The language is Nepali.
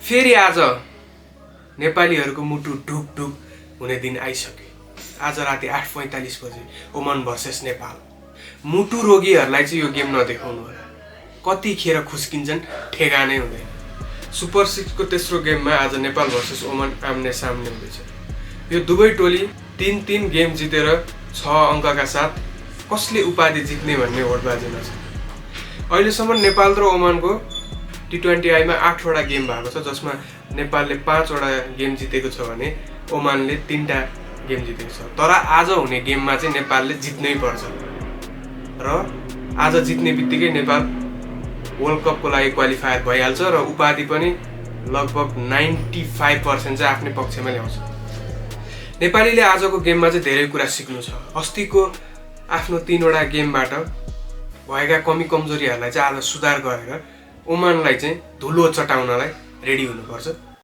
फेरि आज नेपालीहरूको मुटु ढुक ढुक हुने दिन आइसक्यो। आज राति 8:45 बजे ओमान भर्सेस नेपाल। मुटु रोगीहरूलाई चाहिँ यो गेम नदेखाउनु होला, कतिखेर खुस्किन्छन् ठेगानै हुँदैन। सुपर 6 को तेस्रो गेममा आज नेपाल भर्सेस ओमान आम्ने सामने हुँदैछ। यो दुवै टोली 3-3 गेम जितेर 6 अङ्कका साथ कसले उपाधि जित्ने भन्ने होडबाजीमा छ। अहिलेसम्म नेपाल र ओमानको T20I मा 8 वटा गेम भएको छ, जसमा नेपालले 5 वटा गेम जितेको छ भने ओमानले 3टा गेम जितेको छ। तर आज हुने गेममा चाहिँ नेपालले जित्नै पर्छ र आज जित्ने बित्तिकै नेपाल वर्ल्ड कपको लागि क्वालिफायर भइहाल्छ र उपाधि पनि लगभग 95% चाहिँ आफ्नै पक्षमा ल्याउँछ। नेपालीले आजको गेममा चाहिँ धेरै कुरा सिक्नु छ। अस्तिको आफ्नो 3 वटा गेमबाट भएका कमी कमजोरीहरूलाई चाहिँ आज सुधार गरेर ओमानलाई चाहिँ धुलो चटाउनलाई रेडी हुनुपर्छ।